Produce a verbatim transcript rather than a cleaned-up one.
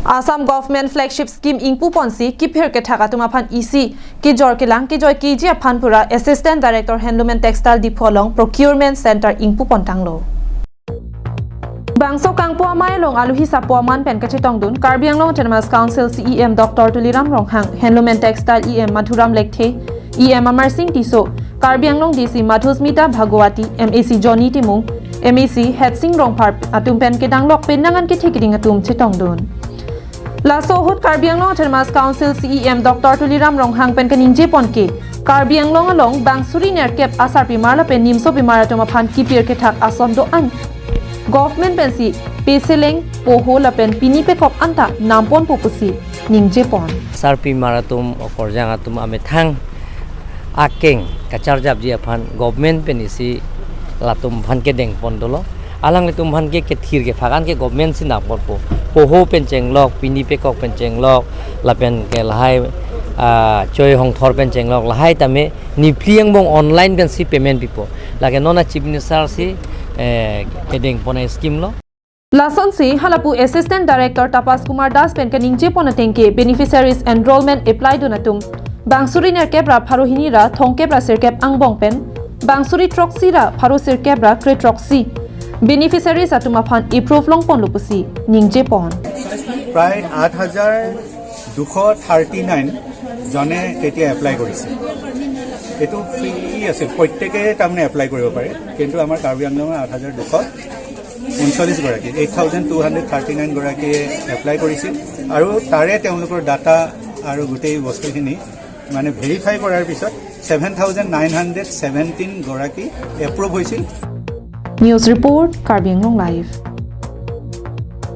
Assam Government Flagship Scheme ingpuponsi kiphir kethak atum aphan isi kejor kelang kejoi keji aphan pura Assistant Director Handloom and Textile Diphu along Procurement Center ingpupontanglo. Bangso kangpu amei along aluhi sapo aman pen kachetongdun Karbi Anglong Autonomous Council C E M Doctor Tuliram Ronghang, Handloom and Textile E M Madhuram Lekthe, E M Amar Sing Tisso, Karbi Anglong D C Madhusmita Bhagwati, M A C Johnny Timung, M A C Hetsing Rongphar atum pen kedanglok penang an kethe keding atum chetongdun. Laso ahut Karbi Anglong Autonomous Council C E M Doctor Tuliram Ronghang pen kaningje pon ke, Karbi Anglong along bang suri nerkep asarpimar lapen nimsopimar atum aphan kiphir kethak ason do-an government pensi peseleng, poho lapen pini pekok anta namponpo pusi ningje pon. Sarpimar atum, okorjang atum amethang akeng kacharjapji aphan government pen isi latum aphan kedeng pon dolo. Alanglitum aphan ke kethir kephak an ke government si namponpo. Poho pen chenglok, pini pekok pen chenglok, lapen ke lahai, ah, choi hongthor pen chenglok, lahai tame niphli angbong online pensi payment pipo. Lake non a Chief Minister si, eh, kedeng pon a scheme lo. Lasonsi halapu Assistant Director Tapas Kumar Das pen kaningje pon ateng ke beneficiaries enrollment apply dun atum bang suri nerkep ra pharo hini ra thomkep ra sirkep angbong pen bang suri throksi ra pharo sirkep ra kre throksi beneficiaries atum aphan approve longponlo pusi ningje pon. প্ৰায় আঠ হাজাৰ দুশ thirty nine জনে তেতিয়া এপ্লাই কৰিছে। এইটো ফ্ৰী আছিল, প্ৰত্যেকে তাৰমানে এপ্লাই কৰিব পাৰে, কিন্তু আমাৰ কাৰ্বি আংলঙৰ আঠ হাজাৰ দুশ ঊনচল্লিছ গৰাকী, eight thousand two hundred thirty nine গৰাকীয়ে এপ্লাই কৰিছিল আৰু তাৰে তেওঁলোকৰ ডাটা আৰু গোটেই বস্তুখিনি মানে ভেৰিফাই কৰাৰ পিছত seven thousand nine hundred seventeen গৰাকী এপ্ৰুভ হৈছিল। News report, Karbi Anglong Live.